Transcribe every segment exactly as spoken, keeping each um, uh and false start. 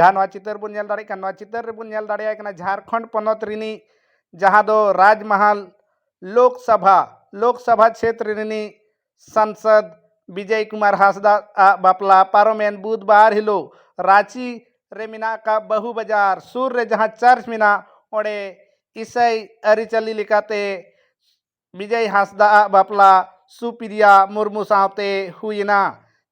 ᱡᱟᱦᱟᱸ ᱱᱚᱣᱟ ᱪᱤᱛᱟᱹᱨ ᱵᱚᱱ ᱧᱮᱞ ᱫᱟᱲᱮᱭᱟᱜ ᱠᱟᱱ, ᱱᱚᱣᱟ ᱪᱤᱛᱟᱹᱨ ᱨᱮᱵᱚᱱ ᱧᱮᱞ ᱫᱟᱲᱮᱭᱟᱭ ᱠᱟᱱᱟ ᱡᱷᱟᱲᱠᱷᱚᱸᱰ ᱯᱚᱱᱚᱛ ᱨᱤᱱᱤᱡ ᱡᱟᱦᱟᱸ ᱫᱚ ᱨᱟᱡᱽᱢᱟᱦᱟᱞ ᱞᱳᱠᱥᱚᱵᱷᱟ, ᱞᱳᱠᱥᱚᱵᱷᱟ ᱪᱷᱮᱛᱨᱚ ᱨᱤᱱᱤᱡ ᱥᱟᱝᱥᱚᱫᱽ ᱵᱤᱡᱚᱭ ᱠᱩᱢᱟᱨ ᱦᱟᱸᱥᱫᱟ ᱟᱜ ᱵᱟᱯᱞᱟ ᱯᱟᱨᱚᱢᱮᱱ ᱵᱩᱫᱷᱵᱟᱨ ᱦᱤᱞᱳᱜ ᱨᱟᱸᱪᱤ ᱨᱮ ᱢᱮᱱᱟᱜ ᱟᱠᱟᱫ ᱵᱟᱹᱦᱩ ᱵᱟᱡᱟᱨ ᱥᱩᱨ ᱨᱮ ᱡᱟᱦᱟᱸ ᱪᱟᱨᱪ ᱢᱮᱱᱟᱜ, ᱚᱸᱰᱮ ᱤᱥᱟᱹᱭ ᱟᱹᱨᱤᱪᱟᱹᱞᱤ ᱞᱮᱠᱟᱛᱮ ᱵᱤᱡᱚᱭ ᱦᱟᱸᱥᱫᱟ ᱟᱜ ᱵᱟᱯᱞᱟ ᱥᱩᱯᱨᱤᱭᱟ ᱢᱩᱨᱢᱩ ᱥᱟᱶᱛᱮ ᱦᱩᱭᱮᱱᱟ᱾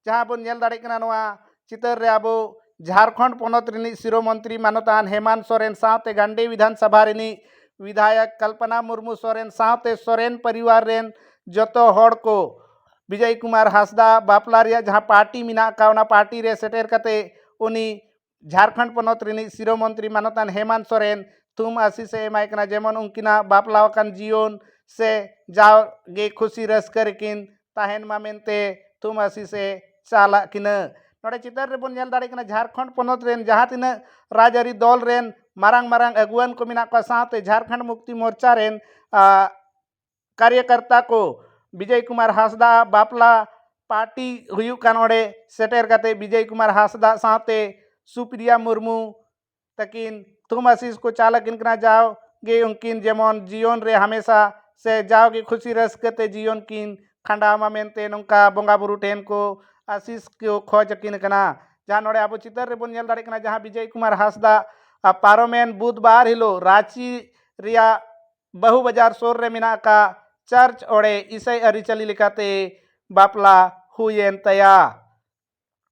ᱡᱟᱦᱟᱸ ᱵᱚᱱ ᱧᱮᱞ ᱫᱟᱲᱮᱭᱟᱜ ᱠᱟᱱᱟ ᱱᱚᱣᱟ ᱪᱤᱛᱟᱹᱨ ᱨᱮ ᱟᱵᱚ ᱡᱷᱟᱲᱠᱷᱚᱸᱰ ᱯᱚᱱᱚᱛ ᱨᱤᱱᱤᱡ ᱥᱤᱨᱳ ᱢᱚᱱᱛᱨᱤ ᱢᱟᱱᱚᱛᱟᱱ ᱦᱮᱢᱟᱱᱛ ᱥᱚᱨᱮᱱ ᱥᱟᱶᱛᱮ ᱜᱟᱱᱰᱮ ᱵᱤᱫᱷᱟᱱ ᱥᱚᱵᱷᱟ ᱨᱤᱱᱤᱡ ᱵᱤᱫᱷᱟᱭᱚᱠ ᱠᱚᱞᱯᱚᱱᱟ ᱢᱩᱨᱢᱩ ᱥᱚᱨᱮᱱ ᱥᱟᱶᱛᱮ ᱥᱚᱨᱮᱱ ᱯᱚᱨᱤᱵᱟᱨ ᱨᱮᱱ ᱡᱚᱛᱚ ᱦᱚᱲ ᱠᱚ ᱵᱤᱡᱚᱭ ᱠᱩᱢᱟᱨ ᱦᱟᱸᱥᱫᱟ ᱵᱟᱯᱞᱟ ᱨᱮᱭᱟᱜ ᱡᱟᱦᱟᱸ ᱯᱟᱨᱴᱤ ᱢᱮᱱᱟᱜ ᱟᱠᱟᱫ, ᱚᱱᱟ ᱯᱟᱨᱴᱤ ᱨᱮ ᱥᱮᱴᱮᱨ ᱠᱟᱛᱮ ᱩᱱᱤ ᱡᱷᱟᱲᱠᱷᱚᱸᱰ ᱯᱚᱱᱚᱛ ᱨᱤᱱᱤᱡ ᱥᱤᱨᱳ ᱢᱚᱱᱛᱨᱤ ᱢᱟᱱᱚᱛᱟᱱ ᱦᱮᱢᱟᱱᱛ ᱥᱚᱨᱮᱱ ᱛᱷᱩᱢ ᱟᱥᱤᱥ ᱮ ᱮᱢᱟᱭ ᱠᱟᱱᱟ, ᱡᱮᱢᱚᱱ ᱩᱱᱠᱤᱱᱟᱜ ᱵᱟᱯᱞᱟ ᱟᱠᱟᱱ ᱡᱤᱭᱚᱱ ᱥᱮ ᱡᱟᱣᱜᱮ ᱠᱷᱩᱥᱤ ᱨᱟᱹᱥᱠᱟᱹ ᱨᱮᱠᱤᱱ ᱛᱟᱦᱮᱱ ᱢᱟ ᱢᱮᱱᱛᱮ ᱛᱷᱩᱢ ᱟᱥᱤᱥ ᱮ ᱪᱟᱞᱟᱜ ᱠᱤᱱᱟᱹ᱾ ᱱᱚᱰᱮ ᱪᱤᱛᱟᱹᱨ ᱨᱮᱵᱚᱱ ᱧᱮᱞ ᱫᱟᱲᱮᱭᱟᱜ ᱠᱟᱱᱟ ᱡᱷᱟᱲᱠᱷᱚᱸᱰ ᱯᱚᱱᱚᱛ ᱨᱮᱱ ᱡᱟᱦᱟᱸ ᱛᱤᱱᱟᱹᱜ ᱨᱟᱡᱽᱟᱹᱨᱤ ᱫᱚᱞ ᱨᱮᱱ ᱢᱟᱨᱟᱝ ᱢᱟᱨᱟᱝ ᱟᱹᱜᱩᱣᱟᱹᱱ ᱠᱚ ᱢᱮᱱᱟᱜ ᱠᱚᱣᱟ, ᱥᱟᱶᱛᱮ ᱡᱷᱟᱲᱠᱷᱚᱸᱰ ᱢᱩᱠᱛᱤ ᱢᱳᱨᱪᱟ ᱨᱮᱱ ᱟ, ᱠᱟᱨᱭᱚᱠᱚᱨᱛᱟ ᱠᱚ ᱵᱤᱡᱚᱭ ᱠᱩᱢᱟᱨ ᱦᱟᱸᱥᱫᱟ ᱵᱟᱯᱞᱟ ᱯᱟᱨᱴᱤ ᱦᱩᱭᱩᱜ ᱠᱟᱱ ᱚᱸᱰᱮ ᱥᱮᱴᱮᱨ ᱠᱟᱛᱮ ᱵᱤᱡᱚᱭ ᱠᱩᱢᱟᱨ ᱦᱟᱸᱥᱫᱟ ᱥᱟᱶᱛᱮ ᱥᱩᱯᱨᱤᱭᱟ ᱢᱩᱨᱢᱩ ᱛᱟᱹᱠᱤᱱ ᱛᱷᱩᱢ ᱟᱥᱤᱥ ᱠᱚ ᱪᱟᱞ ᱟᱹᱠᱤᱱ ᱠᱟᱱᱟ᱾ ᱡᱟᱣᱜᱮ ᱩᱱᱠᱤᱱ ᱡᱮᱢᱚᱱ ᱡᱤᱭᱚᱱ ᱨᱮ ᱦᱟᱢᱮᱥᱟ ᱥᱮ ᱡᱟᱣᱜᱮ ᱠᱷᱩᱥᱤ ᱨᱟᱹᱥᱠᱟᱹ ᱛᱮ ᱡᱤᱭᱚᱱ ᱠᱤᱱ ᱠᱷᱟᱸᱰᱟᱣ ᱢᱟ ᱢᱮᱱᱛᱮ ᱱᱚᱝᱠᱟ ᱵᱚᱸᱜᱟ ᱵᱩᱨᱩ ᱴᱷᱮᱱ ᱠᱚ ᱟᱥᱤᱥ ᱠᱚ ᱠᱷᱚᱡᱽ ᱟᱹᱠᱤᱱ ᱠᱟᱱᱟ᱾ ᱡᱟᱦᱟᱸ ᱱᱚᱰᱮ ᱟᱵᱚ ᱪᱤᱛᱟᱹᱨ ᱨᱮᱵᱚᱱ ᱧᱮᱞ ᱫᱟᱲᱮᱭᱟᱜ ᱠᱟᱱᱟ ᱡᱟᱦᱟᱸ ᱵᱤᱡᱚᱭ ᱠᱩᱢᱟᱨ ᱦᱟᱸᱥᱫᱟ ᱟ, ᱯᱟᱨᱚᱢᱮᱱ ᱵᱩᱫᱷᱵᱟᱨ ᱦᱤᱞᱳᱜ ᱨᱟᱸᱪᱤ ᱨᱮᱭᱟᱜ ᱵᱟᱹᱦᱩ ᱵᱟᱡᱟᱨ ᱥᱩᱨ ᱨᱮ ᱢᱮᱱᱟᱜ ᱟᱠᱟᱫ ᱪᱟᱨᱪ ᱚᱲᱮ ᱤᱥᱟᱹᱭ ᱟᱹᱨᱤᱪᱟᱹᱞᱤ ᱞᱮᱠᱟᱛᱮ ᱵᱟᱯᱞᱟ ᱦᱩᱭᱮᱱ ᱛᱟᱭᱟ᱾